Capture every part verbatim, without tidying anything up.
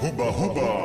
Huba huba.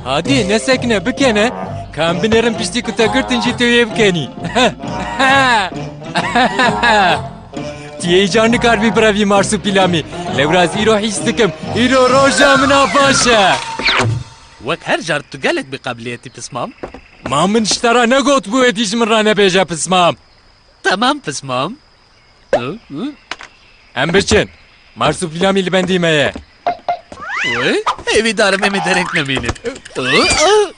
Hadî, nesekine, bikene, ka em binêrin piştî ku te girtin jî tu yê bikenî. Tu yê îcar nikaribî birevî Marsupîlamî. Lewra ez îro hîs dikim. Îro roja min a baş e. Wek her car tu gelek bi qabiliyetî pismam. Ma min ji te re negot bû êdî ji min re nebêje pismam. Temam pismam. Hı, hı. Em biçin. Marsupîlamî li bendî me ye. Wê, hêvîdar im em ê dereng nemînin. Hı, hı.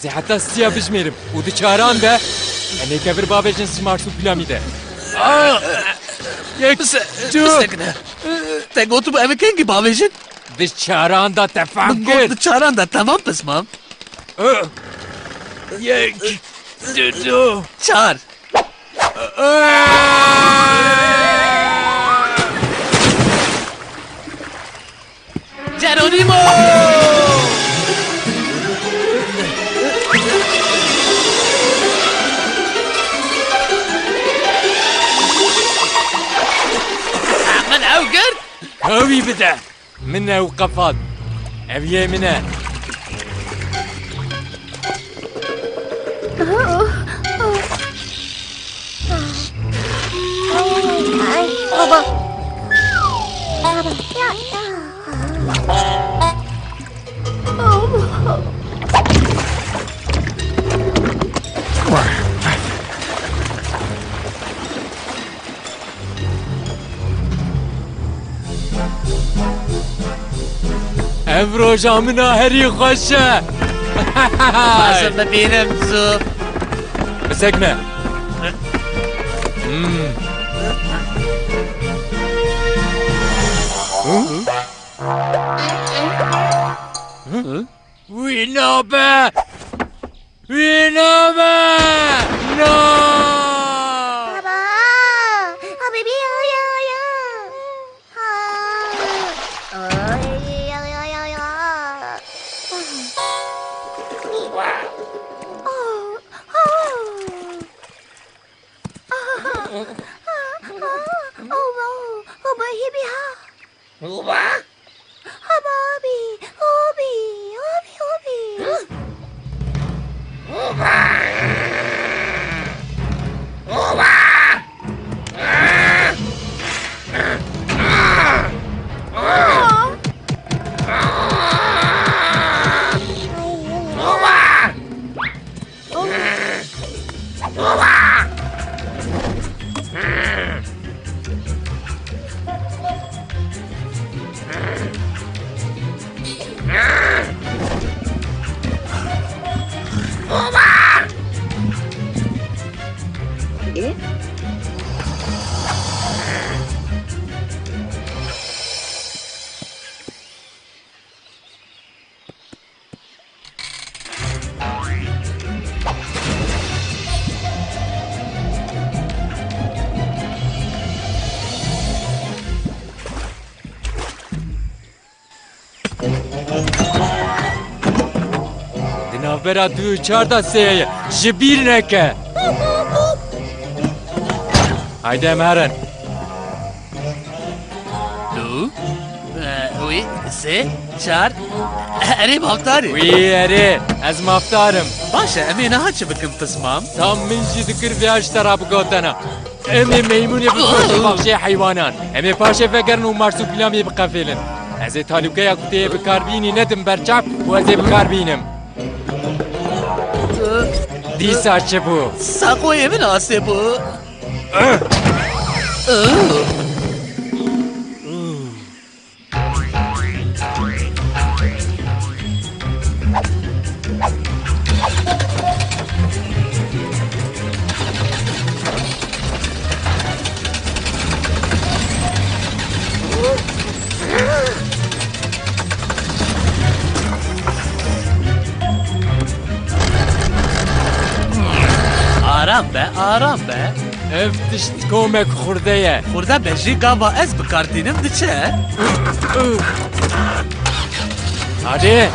Ez ê heta siya bijmêrim û di çaran de em ê kevir bavêjin ji Marsupîlamî de. Ah! Yek, Bise-, du. Bisekine. Te gotibû em ê kengî bavêjin? Di çaran de, te fehm kir? Min got di çaran de, temam pismam. Yek, du, du. Çar. Geronimo! Min ew girt? Ew wî bide. Min ew qefand. Ev yê min e. Ay, baba. Baba, ya, ya. Ev roja min a herî xweş e. Baş e, bibînim zû. Bisekne. Hmm. Hı? Hı? Wî nabe! Wî nabe! Na! Baba! Ha, bebî, ya, ya, ya. Ha. Ay, ya, ya, ya, ya. Oh, oh. Oh, oh, oh, oh, baby, ha. Oba! Haba, abi, abi, abi, abi. Oba! Oba! Oba! Di navbera du û çar de sê ye. Ji bîr neke. Haydi em herin. Du, e, wî, sê, çar. Erê, mafdar î. Wî, erê, ez mafdar im. Baş e, em ê niha çi bikin, pismam? Tam min jî dikir vêya ji te re bigotena. Em ê meymûnê bifiroşin baxçeyê heywanan. Em ê paşê vegerin û Marsupîlamê biqefêlin. Ez ê talûkeya ku tê yê bikar bînî nedim ber çav û ez ê bikar bînim. Dîsa çi bû? Saqoyê min asê bû. Aram be, aram be. Ev tişt komek xurde ye. Xurde be jî gava ez bi kar tînim diçe. Hadi.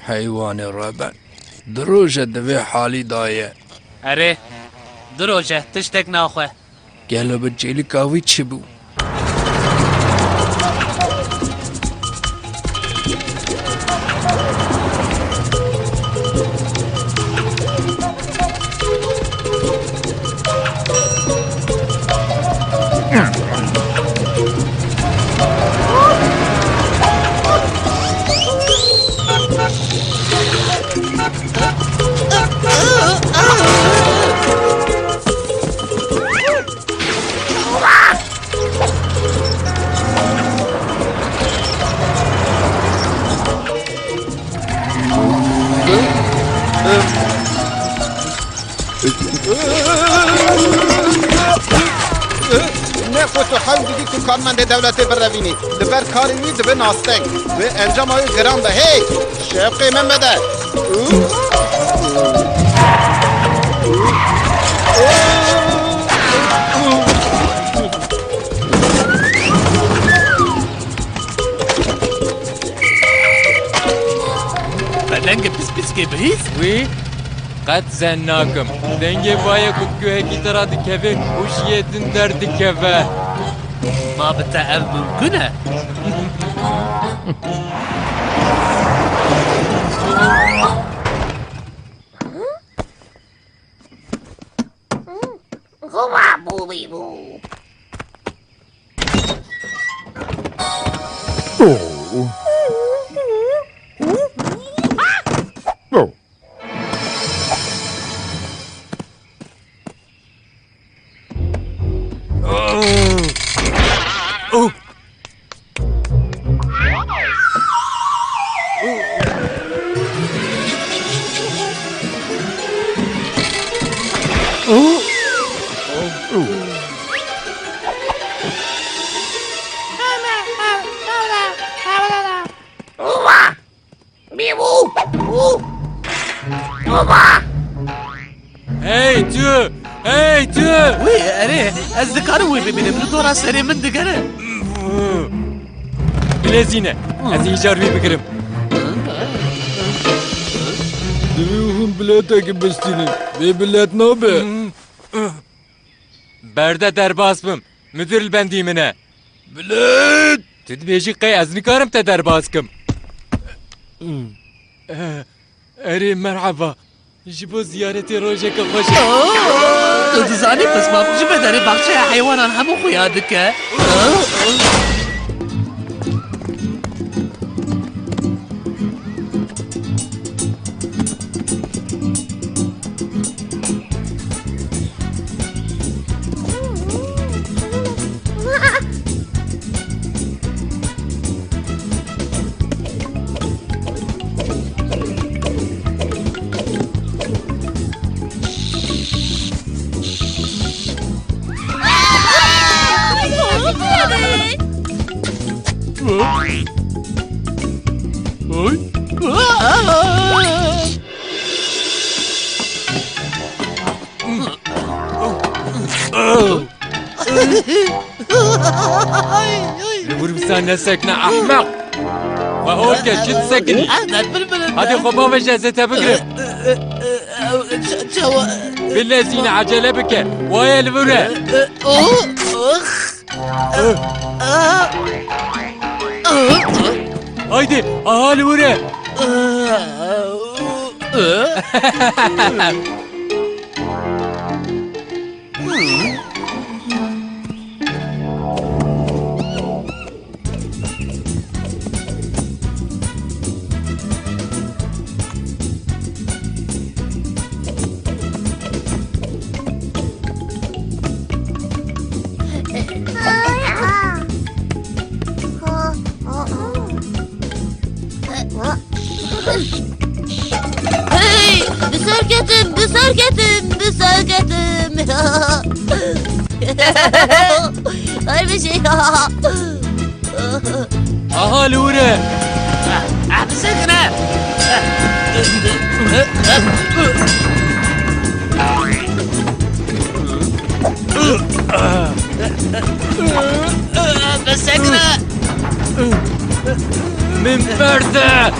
Heywanê reben. Du roj e di vê halî de ye. Erê, du roj e, tiştek naxwe. Gelo bi çêlika wî çi bû? Ne ku tu hewl didî ku karmendê dewletê birevînî, li ber karê wî dibe nasteng. Wê encama wî giran be. Hey! Şewqê me mede. Belengê pispîskê bihîst? Wî qet zen nakim. Dengê bayê ku guhekî te re dikeve û ji yê din derdikeve. Ma bi te ev mimkun e? Hey tu! Hey tu! Wî, erê, ez dikarim wî bibînim. Li dora serê min digere. Bilezîne. Ez îcar wî bigirim. Divê hûn biletekê bistînin. Bê bilet nabe. Berde derbas bim. Midir li bendî min e. Bilet! Tu dibêjî qey ez nikarim te derbas kim? Eh, erê merheba. Ji bo ziyaretê rojeke xweş e. Tu dizanî pismam ji bedarê baxçeya heywanan hemû xuya dike. Li wir wisa nesekine ehmeq. Xwe hol ke, çi disekinî? Hadi xwe bavêje ez ê te bigirim. Bilezîne, acele bike. Waye li vir e. Haydi, aha li wir e. Hey! Bi ser ketim, bi ser ketim, bi ser ketim. Her bir şey. Aha li wir e. Ah, bisekine. Bisekine. Min berde!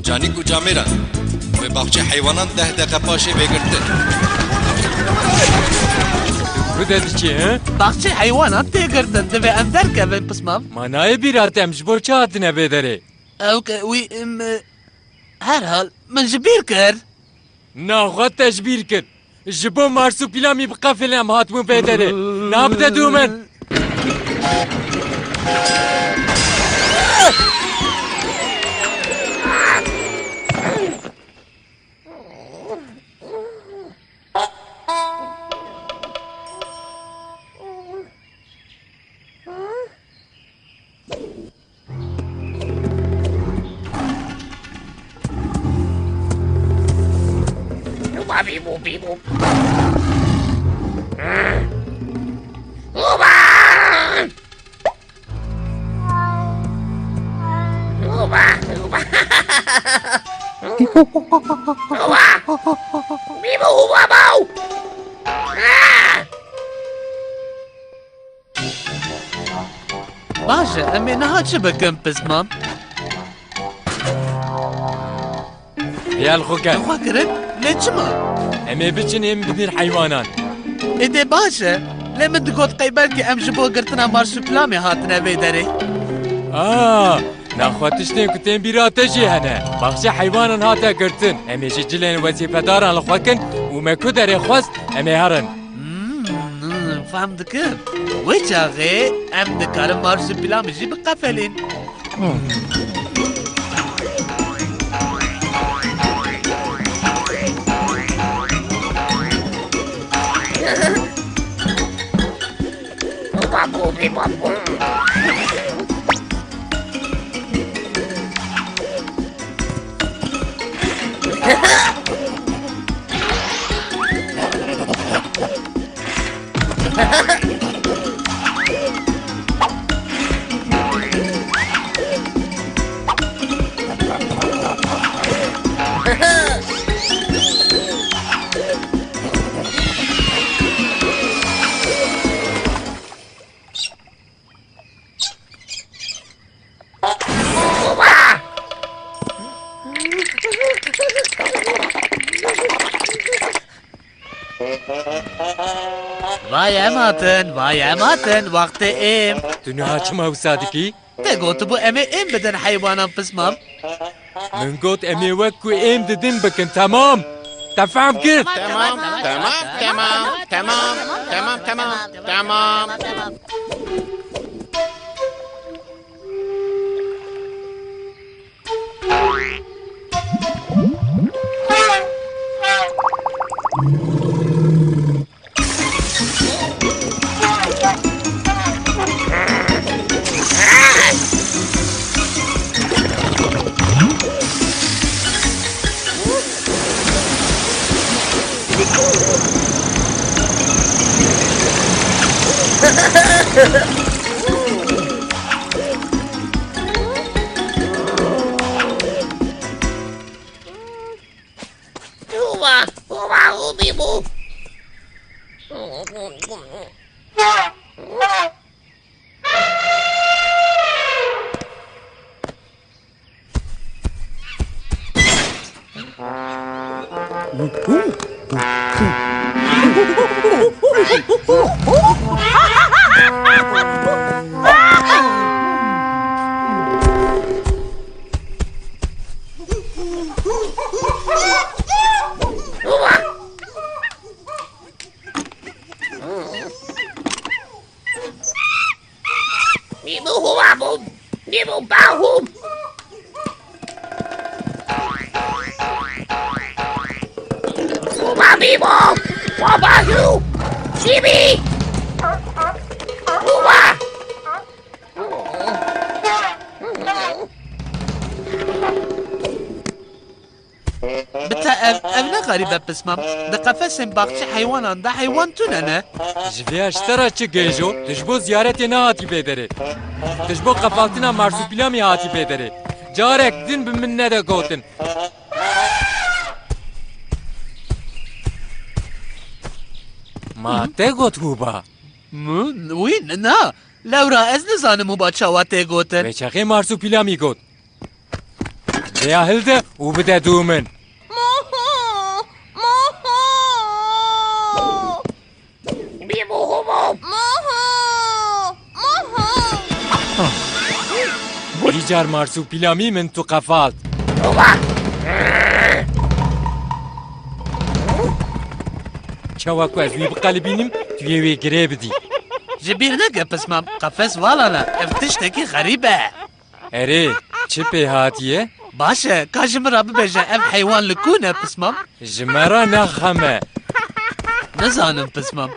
Canîk û camêran, bi baxçê heywanan deh deqe paşê vê girtin. Ku de diçî, he? Baxçê heywanan tê girtin, divê em derkevin, pismam. Ma nayê bîra te em ji bo çi hatine vê derê? Ew ke wî, em, herhal, min ji bîr kir. Naxwe te ji bîr kir. Ji bo Marsupîlamî biqefelin em hatibûn vê derê. Nabide dû min. Baş e, em ê niha çi bikin, pismam? Hêya li xwe ke. Xwe kirin? Lê çima? Em ê biçin êm bidin heywanan. Êdî baş e. Lê min digot qey belkî em ji bo girtina Marsupîlamê hatine vê derê. Aa, naxwe tiştên ku tên bîra te jî hene. Baxçe heywanan hate girtin. Em ê ji cilên wezîfedaran li xwe kin û me ku derê xwest, em ê herin. Hmm, fehm dikim. Wê çaxê em dikarin Marsupîlamê jî biqefelîn. Vay em hatin, vay em hatin, wextê êm. Tu niha çima wisa dikî? Te gotibû em ê êm bidin heywanan, pismam. Min got em ê wek ku êm didin bikin, temam. Te fehm kir? Temam, temam, temam, temam, temam, temam, temam. Bibo, huba bum. Bibo, bahum. Huba bibo. Huba hu. Bibi. Huba. Ev, ev ne xerîb e, Pismam. Di qefesên baxçe heywanan de heywan tune ne. Ji vê ya ji te re çi gêj o? Tu ji bo ziyaretê nehatî vê derê. Tu ji bo qefaltina Marsupîlamî hatî vê derê. Carek din bi min nede gotin. Ma te got Hûba? Min? Wî? Na. Lewra ez nizanim Hûba çawa tê gotin. Vê çaxê Marsupîlamî got. Vêya hilde û bide dû min. Moho! Moho! Bî moho bû. Moho! Moho! Îcar Marsupîlamî min tu qefalt. Çawa ku ez wî biqelibînim, tu yê wê girê bidî. Ji bîr neke Pismam, qefes vala ne, ev tiştekî xerîb e. Erê, çi pê hatiye? Baş e, ka ji min re bibêje, ev heywan li ku ne, Pismam? Ji me re ne xem e. Nizanim, Pismam.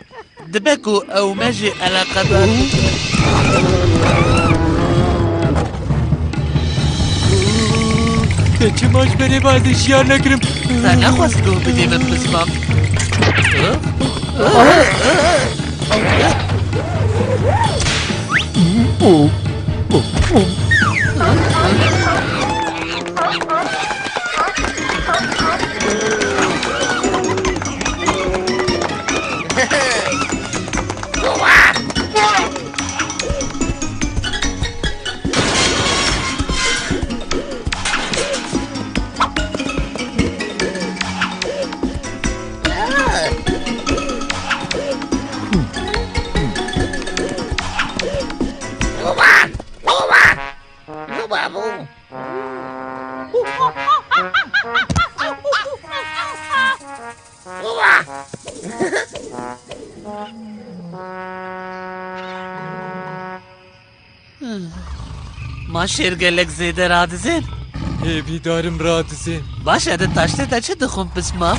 Dibe ku ew me jî eleqedar bike. Te çima ji berê ve ez ê şiyar nekirim? Te nexwest guh bidî min, Pismam. Ma şêr gelek zêde radizên? Hêvîdarim radizên. Baş e, di taştê de çi dixwin, Pismam?